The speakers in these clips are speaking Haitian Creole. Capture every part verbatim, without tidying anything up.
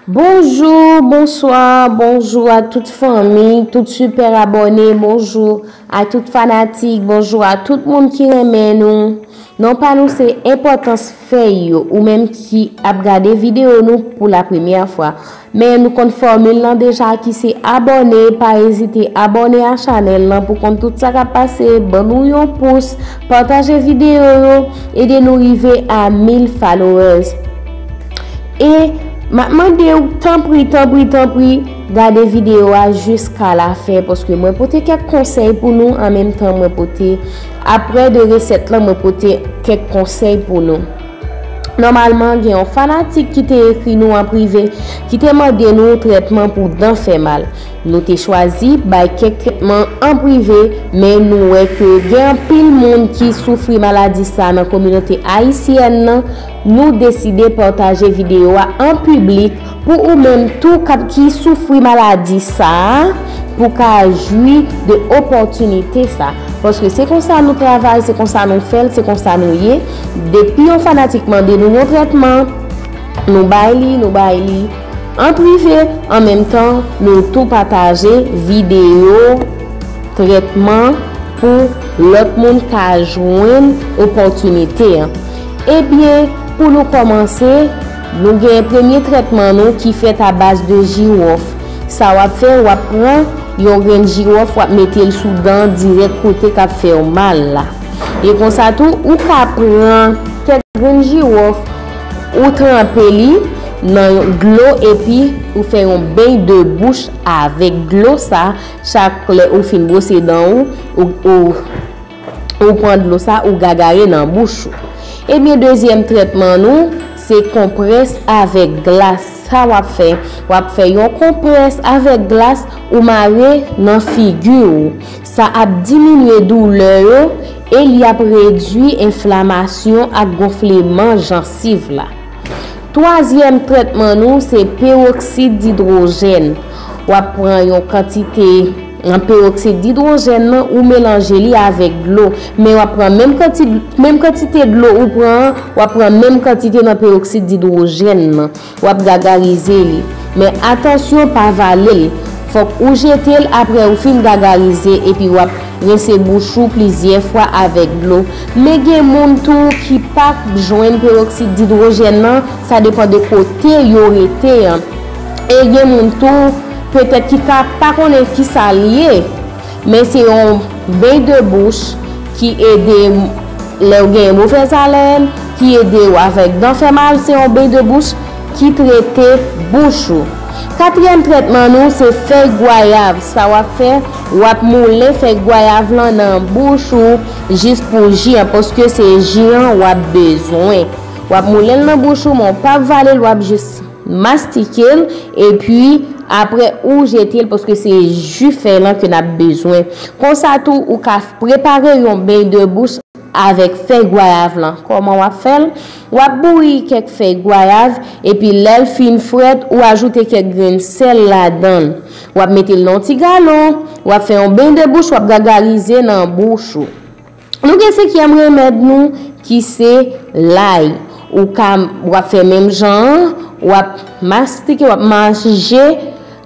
Bonjou, bonswa, bonjou a tout fanmi, tout sipè abòne, bonjou a tout fanatik, bonjou a tout moun ki renmen nou. Non pa nou se Enpòtans Fèy yo, ou menm ki ap gade videyo nou pou la premyè fwa. Men nou konn fòmil lan deja ki se abòne, pa ezite abòne a chanèl lan pou konn tout sa k ap pase, ban nou yon pous, pataje videyo yo, ede nou rive a mil followers. E m ap mande w, tanpri, tanpri, tanpri, gade videyo a jiska lafen, paske mwen pote kèk konsèy pou nou, an menm tan mwen pote, aprè de resèt lan, mwen pote kèk konsèy pou nou. Nòmalman, gen yon fanatik ki te ekri nou an prive, ki te mande nou trètman pou dan fè mal. Nou te chwazi bay kèk trètman an prive, men nou wè ke gen anpil moun ki soufri maladi sa nan kominote ayisyèn nan. Nou deside pataje videyo a an piblik pou ou menm tou k ap, ki soufri maladi sa a, pou ka jwi de opòtinite sa. Paske se konsa nou travay, se konsa nou fè l, se konsa nou ye. Depi yon fanatik mande nou yon trètman, nou bay li, nou bay li an prive, an menm tan, nou tou pataje videyo trètman pou lòt moun ka jwenn opòtinite an. Ebyen, pou nou kòmanse, nou gen premye trètman nou ki fèt a baz de jiwòf. Sa w ap fè, w ap pran yon grenn jiwòf, w ap mete l sou dan dirèk kote k ap fè w mal la. E konsa tou, ou ka pran kèk grenn jiwòf, ou tranpe li nan dlo epi ou fè yon beny de bouch avèk dlo sa. Chak lè ou fin bwose dan ou, ou, ou, ou pran dlo sa, ou gagare nan bouch ou. Ebyen, dezyèm trètman nou, se konprès avèk glas. Sa w ap fè? W ap fè yon konprès avèk glas, ou mare nan figi w. Sa ap diminye doulè yo e li ap redui enflamasyon ak gonfleman jansiv la. Twazyèm trètman nou se peroksid didwojèn. W ap pran yon kantite nan peroksid didwojèn nan, ou melanje li avèk dlo. Men w ap pran menm kanti-, menm kantite dlo ou pran an, w ap pran menm kantite nan peroksid didwojèn nan. W ap gagarize li. Men atansyon, pa vale l. Fòk ou jete l apre ou fin gagarize, epi w ap rense bouch ou plizyè fwa avèk dlo. Men gen moun tou ki pa jwenn peroksid didwojèn nan, sa depann de kote yo rete an. E gen moun tou, petèt, ki ka pa konnen kisa l ye, men se yon beny de bouch ki ede lè w gen movèz alèn, ki ede w avèk dan fè mal, se yon beny de bouch ki trete bouch ou. Katriyèm trètman nou se fèy gwayav. Sa w ap fè, w ap moulen fèy gwayav lan nan bouch ou jis pou ji an, paske se ji an w ap bezwen. W ap moulen l nan bouch ou, men w p ap vale l, w ap jis mastike l, epi apre ou jete l, paske se ji fèy lan ke n ap bezwen. Konsa tou, ou ka prepare yon beny de bouch avèk fèy gwayav lan. Kòman w ap fè l? W ap bouyi kèk fèy gwayav, epi lè l fin frèt, ou ajoute kèk grenn sèl ladan l. W ap mete l nan yon ti galon, w ap fè yon beny de bouch, w ap gagarize nan bouch ou. Nou gen senkyèm remèd nou ki se lay. Ou ka, w ap fè menm jan an, w ap mastike, w ap manje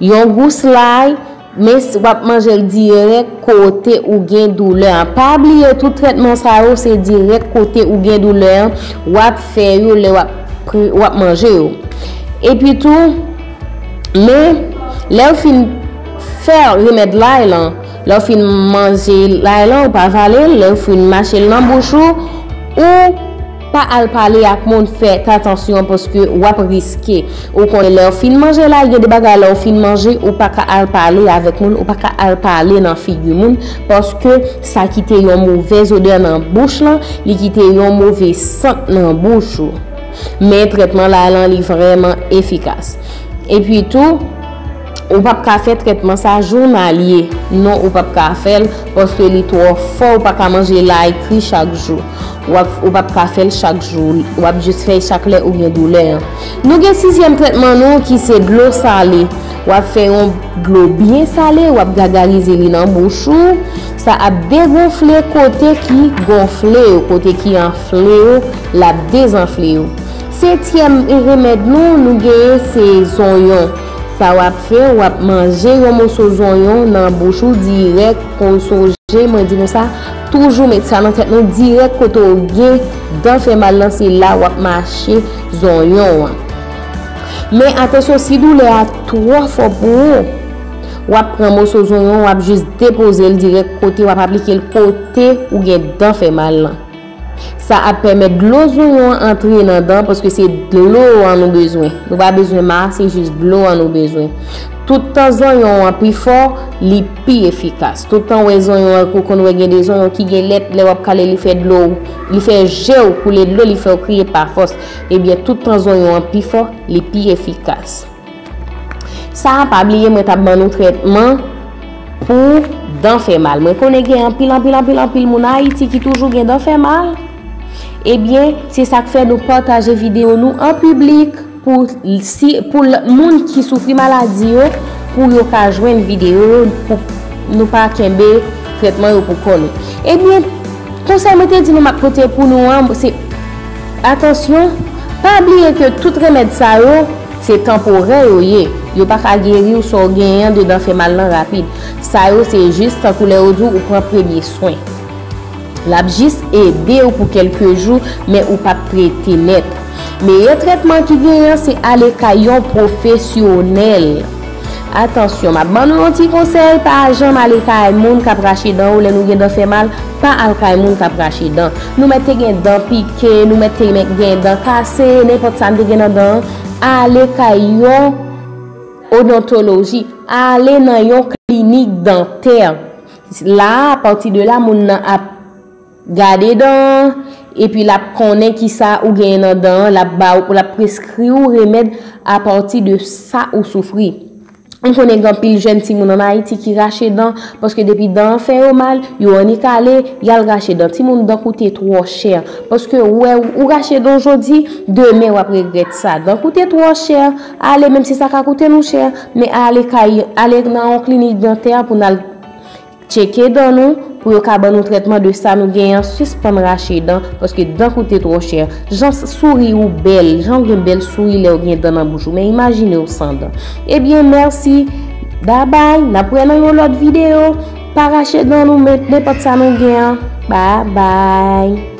yon gous lay, men s-, w ap manje l dirèk kote ou gen doulè an. Pa bliye, tout trètman sa yo se dirèk kote ou gen doulè an, w ap fè yo lè w ap pri-, w ap manje yo. Epi tou, men lè w fin fè remèd lay lan, lè w fin manje lay lan, ou pa vale l, lè w fin mache l nan bouch ou, ou pa al pale ak moun, fè atansyon paske w ap riske. Ou konnen lè w fin manje lay, gen de bagay lè w fin manje, ou pa ka al pale avèk moun, ou pa ka al pale nan figi moun, paske sa kite yon movèz odè nan bouch lan, li kite yon move sant nan bouch ou. Men trètman lay lan, li vrèman efikas. Epi tou, ou p ap ka fè trètman sa jounalye. Non, ou p ap ka fè l, paske li twò fò, ou pa ka manje lay kri chak jou. W ap, ou p ap ka fè l chak jou, w ap jis fè l chak lè ou gen doulè an. Nou gen sizyèm trètman nou ki se dlo sale. W ap fè yon dlo byen sale, w ap gagarize li nan bouch ou. Sa ap degonfle kote ki gonfle yo, kote ki anfle yo, l ap dezanfle yo. Setyèm remèd nou, nou genyen se zonyon. Sa w ap fè, w ap manje yon moso zonyon nan bouch ou dirèk, kon sonje, mwen di nou sa, toujou met sa nan tèt nou, dirèk kote w gen dan fè mal lan, se la w ap mache zonyon an. Men atansyon, si doulè a twò fò pou ou, w ap pran moso zonyon, w ap jis depoze l dirèk kote, w ap aplike l kote ou gen dan fè mal lan. Sa ap pèmèt dlo zonyon an antre nan dan, paske se dlo an nou bezwen. Nou pa bezwen ma, se jis dlo an nou bezwen. Tout tan zonyon an pi fò, li pi efikas. Tout tan w wè zonyon an, ou konn wè gen de zonyon ki gen lèt, lè w ap kale li fè dlo, li fè je w koule dlo, li fè w kriye pa fòs. Ebyen, tout tan zonyon an pi fò, li pi efikas. Sa a, pa bliye, mwen t ap ban nou trètman pou dan fè mal. Mwen konnen gen anpil, anpil, anpil, anpil moun Ayiti ki toujou gen dan fè mal. Ebyen, se sa k fè nou pataje videyo nou an piblik pou, si, pou l, moun ki soufri maladi yo, pou yo ka jwenn videyo yo, pou nou pa kenbe trètman yo pou kò nou. Ebyen, konsèy mwen te di nou m ap pote pou nou an, se, atansyon, pa bliye ke tout remèd sa yo, se tanporè yo ye. Yo pa ka geri w sa w genyen an de dan fè mal lan rapid. Sa yo se jis tankou lè yo di w ou pran premye swen. L ap jis ede w pou kèlke jou, men ou p ap trete nèt. Meyè trètman ki genyen an se ale kay yon pwofesyonèl. Atansyon, m ap ban nou yon ti konsèy, pa janm ale kay moun k ap rache dan yo lè nou gen dan fè mal, pa al kay moun k ap rache dan. Nou mèt te gen dan pike, nou mèt te mèt gen dan kase, nenpòt sa n te gen nan dan an, ale kay yon odontoloji, ale nan yon klinik dantè. La, apati de la, moun nan ap gade dan an, epi l ap konnen kisa ou genyen nan dan an, l ap ba w, l ap preskri w remèd apati de sa ou soufri. M konnen gen anpil jèn timoun ann Ayiti ki rache dan, paske depi dan an fè yo mal, yo annik ale, y al rache dan. Timoun, dan koute twò chè. Paske ou wè, ou rache dan w jodi, demen w ap regrèt sa. Dan koute twò chè, ale, menm si sa ka koute nou chè, men ale kay, ale nan yon klinik dantè pou n al tcheke dan nou, pou yo ka ban nou trètman de sa nou genyen an, sispann rache dan, paske dan koute twò chè. Jan souri ou bèl, jan w gen bèl souri lè w gen dan nan bouch ou, men imajine w san dan. Ebyen, mèsi, babay, n ap wè nan yon lòt videyo. Pa rache dan nou, men nenpòt sa nou gen an. Babay.